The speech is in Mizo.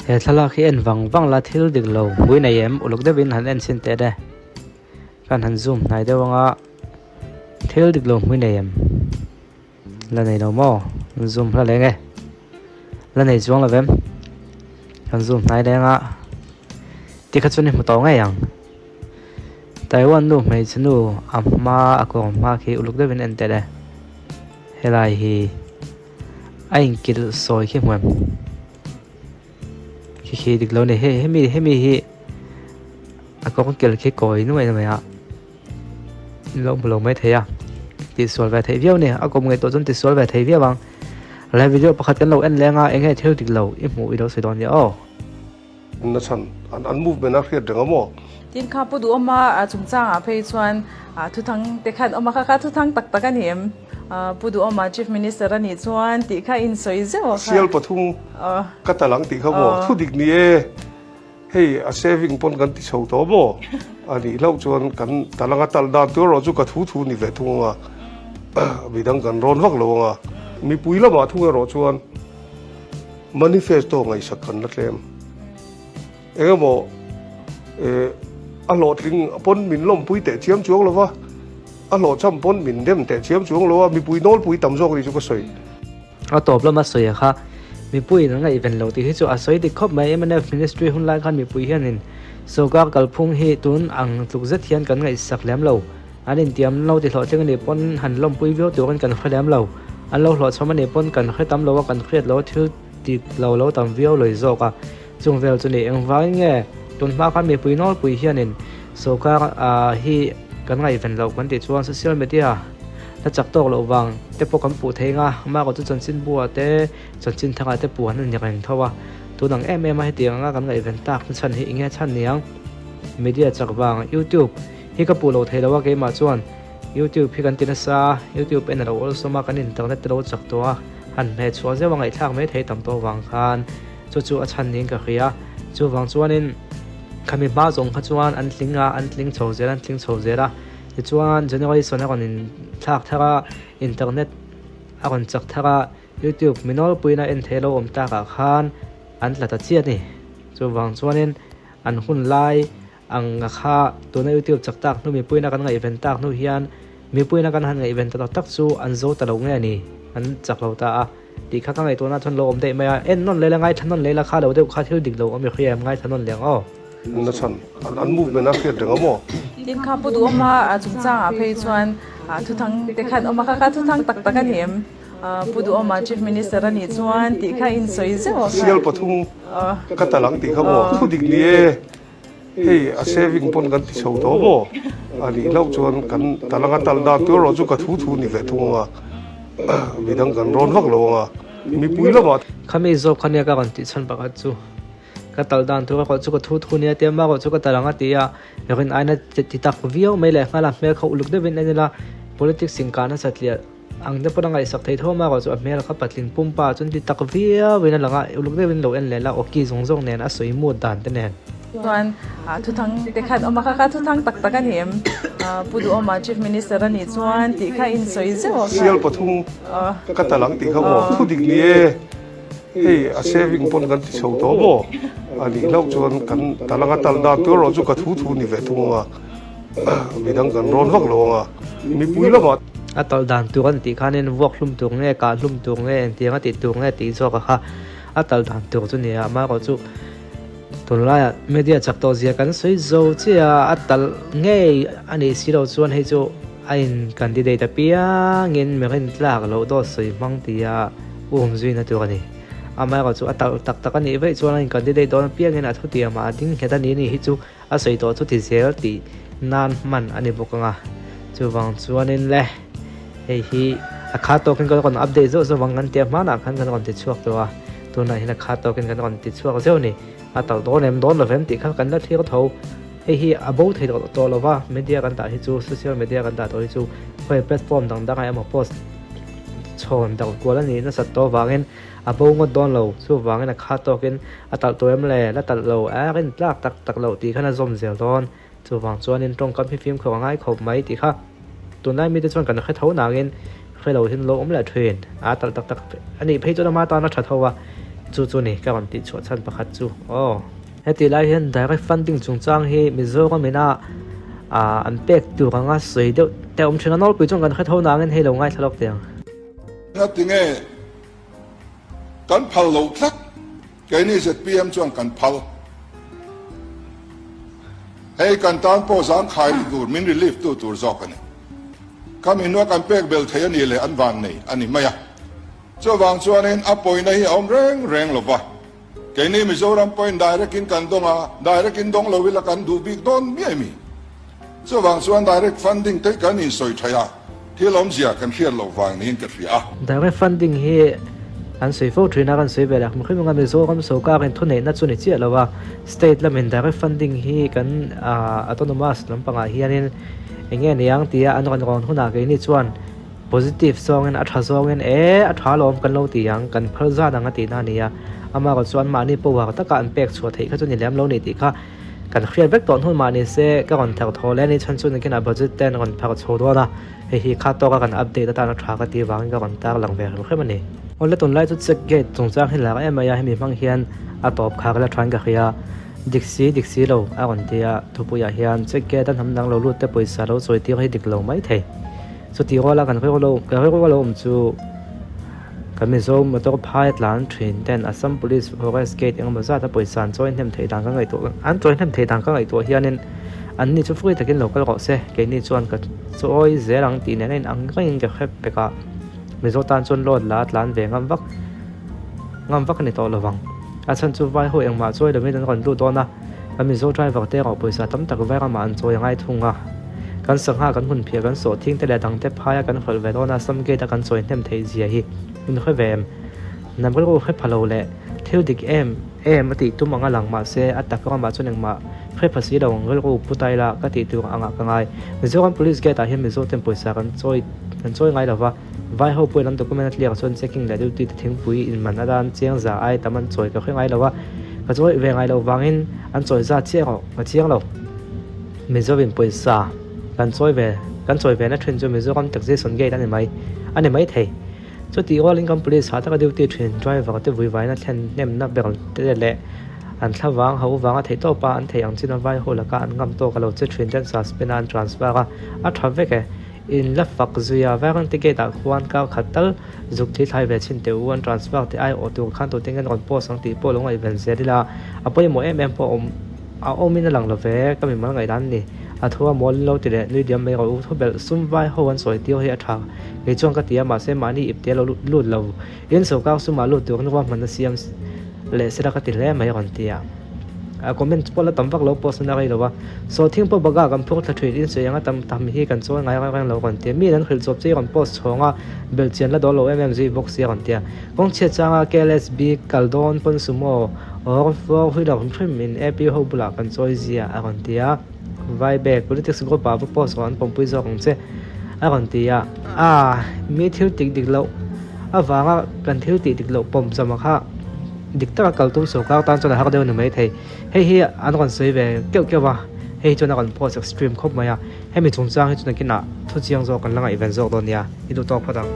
He thlalak hi en vang vang la thil dik lo hmui nei em uluk deuhin han en chhin teh le. Kan han zoom hnai deuh anga thil dik lo hmui nei em la nei lo maw zoom hla leng e la nei chuang lo vem kan zoom hnai leng a tikha chuan i hmu tawh ngei ang Taiwan nu hmeichhe nu a hma a kawng hma khi uluk deuhin en teh le helai hi a inkilh sawi khi hmu em khi khi dik lo a ni hei hemi hemi hi a kawng kel khi kawi nuai nuai a lo hmu lo mai thei a tihsual ve theih viau a ni a kawm ngei tawh chuan tihsual ve thei viau ang he video pakhat kan lo en leng a eng nge thil dik lo i hmuh i lo sawi dawn nia aw. Na chhan an an movement a hriat reng a maw? Tin kha Pu Duhawma chungchangah phei chuan thuthang te khan awm a kha kha thuthang tak tak a ni em? Pu Duhawma Chief Minister a nih chuan tih kha insawi zeuh a kha. Sial pathum ka tal ang tih kha maw? Thu dik ni e, hei a saving pawn kan ti chho tawh maw? A nih hlauh chuan kan tal anga tal dan tur erawh chu ka thu thu ni ve thung anga midang kan rawn vak lo anga mipui lamah thung erawh chuan Manifesto ngaihsak kan la tlem. Eng emaw eh a hlawhtling pawn min lawmpui teh chiam chuang lo va, a hlawhchham pawn min dem teh chiam chuang lo a, mipui nawlpui tam zawk nih chu ka sawi. A tawp lama sawi a kha, mipuiin an ngaihven lo tih hi chu a sawi dik khawp mai. Mnf Ministry hun lai khan mipui hianin sawrkar kalphung hi tun ang tluk zet hian kan ngaihsak lem lo. An intiam lo ti hlawhtling a nih pawn han lawmpui viau turin kan hre lem lo. An lo hlawhchhawm a nih pawn kan hre tam lo a, kan hriat lo a thil ti lo lo tam viau lawih zawk a. Chung vel chu ni engvangin nge tun hma khan mipui nawlpui hianin sawrkar hi kan ngaihven loh kan tih chuan social media la chak tawk loh vang te pawh kan puh thei anga amah chu chanchinbu ah te chanchin thangah te puh an ni reng tho a. Tun ang em em a hetiang anga kan ngaihven tak na chhan hi enge chhan niang? Media chak vang youtube. Hi ka puh lo thei lo a keimah chuan youtube hi kan ti nasa a, youtube en a lo awlsawm a, kan internet te lo chak tawh a, han hmeh chhuah zeuh a ngaihthlak mai thei tam tawh vang khan chu chu a chhan niin ka hria. Chuvang chuanin khami hma zawng kha chuan an tling a, an tling chho zel a, an tling chho zel a, tichuan generation a rawn inthlak thar a, internet a rawn chak thar a, youtube mi nawlpuiin a en thei lo awm takah khan an tla ta chiah a ni. Chuvang chuanin an hun lai Ang a kha, tuna YouTube chak tak hnu mipuina kan ngaihven tak hnu hian mipuina kan han ngaihven ta tak tak chu an zo ta lo nge ni, an chak lo ta a tih kha ka ngaihtuahna chuan lo awm daih mai a, en nawn leh la ngaithla nawn leh la kha lo deuh kha thil dik lo awm i hria em ngaithla nawn leh ang aw. Na chhan an an movement a hriat reng a maw? Tin kha Pu Duhawma chungchangah phei chuan thuthang te khan awm a kha kha thuthang tak tak a ni em? Pu Duhawma Chief Minister a nih chuan tih kha insawi zeuh a kha. Sial pathum ka tal ang tih kha maw? Thu dik ni e. Hei a saving pawn kan ti chho tawh maw? A nih hlauh chuan kan tal anga tal dan tur erawh chu ka thu thu ni ve thung anga midang kan rawn vak lo anga mipui lamah. Khami zawk kha nia ka rawn tih chhan pakhat chu ka tal dan tur erawh chu ka thu thu nia tia mah erawh chu ka tal anga ti a rin aina ti tak viau mai leh nghal a hmel kha uluk deuhin en ila politics inkahna satliah Ang te pawn a ngaihsak thei tho a erawh chu a hmel kha patling pumpa chuan ti tak viau in a lang a, uluk deuhin lo en leh la aw ki zawng zawng nen a sawi mut dan te nen. Chuan thuthang te khan awm a kha kha thuthang tak tak a ni em? Pu Duhawma Chief Minister a nih chuan tih kha insawi zeuh a kha. Sial pathum ka tal ang tih kha maw? Thu dik ni e, hei a saving pawn kan ti chho tawh maw? A nih hlauh chuan kan tal anga tal dan tur erawh chu ka thu thu ni ve thung anga midang kan rawn vak lo anga mipui lamah. A tawlh dan tur an tih khanin vuak hlum tur nge, kah hlum tur nge, engtiang a tih tur nge tih zawk a kha a tawlh dan tur chu nia. Amaherawh chu tunlaiah media chak tawh zia kan sawi zo chiah a, a talh ngei a nih si loh chuan hei chu a in candidate apiangin mi rintlak loh dawt sawi hmang tia um zuina tur a ni. Amaherawh chu a talh tak tak a nih vaih chuan a in candidate dawn apiangin a thutiamah a ding nghet a ni a nih hi chu A sawi tawh chu ti zel tih nan hman a ni bawk ang a, chuvang chuanin le hei hi a khat tawkin kan rawn update zeuh zeuh ang kan tia hmanah khan kan rawn ti chhuak tawh a, tunah hian a khat tawkin kan rawn ti chhuak zeuh a ni, a talh dawn em dawn lo vem tih kha kan la thlir tho, hei hi a bo thei tawh lo va, media kan dah hi chu social media kan dah tawh hi chu khawi platform dang dangah emaw post chhawn darh kual a nih nasat tawh avangin. A bo ngawt dawn lo, chuvangin a khat tawkin a talh tawh em le, la talh lo, a rin tlak tak tak loh tih khan a zawm zel dawn. Chuvang chuanin tawngkam hi fimkhur a ngai khawp mai tih kha tunlai mite chuan kan hre tho nangin hre lo hin lo awm leh thin. A talh tak tak a nih phei chuan ama tan a tha tho a, Chu chu ni ka rawn tih chhuah chhan pakhat chu aw. Hetih lai hian direct funding chungchang hi Mizoram ina an pek tur anga sawi deuh te awm thin a, nawlpui chuan kan hre tho nangin hei lo ngaithla lawk teh ang. Ngatinge kan phal loh tlat, keini zpm chuan kan phal. Hei kan tan pawh zangkhai tur min relief tu tur zawk a ni. Khami hnua kan pek bel thei a nih leh an van nei a ni mai a. Chuvang chuanin a pawina hi a awm reng reng lo va. Keini Mizoram pawhin direct in kan dawng a, direct in dawng lo ila kan duh bik dawn miai mi. Chuvang chuan direct funding te kan insawi thaih a, thil awmzia kan hriat loh vang niin ka hria a. Direct funding hi an sawi fo thin a, kan sawi ve leh hmu hrim anga Mizoram sorkarin thuneihna chu ni chiah lo a, state lamin direct funding hi kan autonomous lampangah hianin eng nge niang tia an rawn rawn hunah keini chuan Positive zawngin a tha zawngin e a tha lawm kan lo ti ang, kan phal zan ang a tihna a ni a. Amaherawh chuan mahni power taka an pek chhuah theih kha chu ni lem lo ni tih kha kan hriat vek tawh hnu mah ni se ka rawn therh thaw leh a ni chhan chu nakinah budget te an rawn pharh chho dawn a, hei hi kha tawka kan update atan a tha ka tih vangin ka rawn tar lang ve hrim hrim a ni. Awle tunlai chu check gate chungchang hi lar em mai a, hemi hmang hian a tawp khar la thain ka hria. Dik si dik si lo a rawn ti a, thupuiah hian check gate a hnam dang lo lut te pawisa lo chawi tir hi dik lo mai thei. Chuti ruala kan rilru lo kan rilru lo awm chu kan Mizo motor phai a tlan thin ten Assam Police Forest Gate engemaw zat a pawisa an chawi hnem theih dan ka ngaihtuah an chawi hnem theih dan ka ngaihtuah hianin anni chu free takin lo kal rawh se keini chuan ka chawi zel ang tih nen a inang rengin ka hre pek a Mizo tan chuan load la a tlan ve ngam vak ngam vak a ni tawh lovang a chhan chu vai ho engmah chawi lovin an rawn lut dawn a. Kan Mizo driver te erawh pawisa tam tak vai ramah an chawi a ngai thung a. Kan sangha kan hun phiah kan sawh thing te leh dang te phaia kan hralh ve dawn a Assam gate a kan chawi hnem theih zia hi min hre ve em? Hnam rilru hre pha lo leh thil dik em em a tih tum ang a lang mahse a tak ramah chuan engmah hre pha si lo ang rilru pu ta ila ka tih tur angah ka ngai. Mizoram Police gate ah hian Mizo ten pawisa kan chawi kan chawi ngai lova. Vai ho pawhin an document a tliak chuan checking leh duty te thingpui inman atan chiang za ai tam an chawi ka hre ngai lo a, ka chawi ve ngai loh vangin an chawi zat chiah erawh ka chiang lo. Mizoin pawisa kan chawi ve kan chawi ve na thin chu Mizoram taxation gate a ni mai a ni mai thei. Chutih rualin kan police hah taka duty thin driver te vuivaina thlen hnemna ber te leh an thlavang ho vanga theih tawpa an theih ang chin a vai ho laka an ngam tawk a lo che thin te an suspend a an transfer a, a tha vek e. In la fak zui a, Vairengte gate ah khuan kar khat tal zuk thil thlai ve chhin teh u, an transfer teh ai awh tur khan tute nge an rawn post ang tih pawh lo ngaihven zel ila, a pawimawh em em pawh a awm a awmin a lang lo ve, ka mimal ngaihdan a ni. A thu a mawl lo ti leh nui diam mai rawh u, thu belh sum vai ho an sawi tir hi a tha kei chuan ka ti a, mahse mahni ipte lo lut lo in sawrkar sumah lut turin ruahmanna siam leh sela ka ti hle mai a rawn ti a. A comment pawh la tam vak lo post na rei lo a, sawhthing pawh bagah kan phur thla thin in sawi anga tam tam hi kan chawi ngai reng reng lo rawn ti a, mi in an hrilh chawp che i rawn post chhawng a, belh chian la dawl lo em em zui bawk si a rawn ti a, kawng chhiat changa KLSB kal dawn pawn sumo or four wheeler hrim hrim in AP ho bulah kan chawi zia a rawn ti a, vai bag politics group ah va post rawh an pawmpui zawk ang che a rawn ti a, a mi thil tik dik loh avanga kan thil tih dik loh pawm chama kha. Dik taka kal tum sawrkar tan chuan a har deuh a ni maithei. Hei hi an rawn sawi ve keuh keuh a, hei hi chuan a rawn post extreme khawp mai a. Hemi chungchang hi chu nakinah thu chiang zawk kan la ngaihven zawk dawn nia, i duh tawk phawt ang.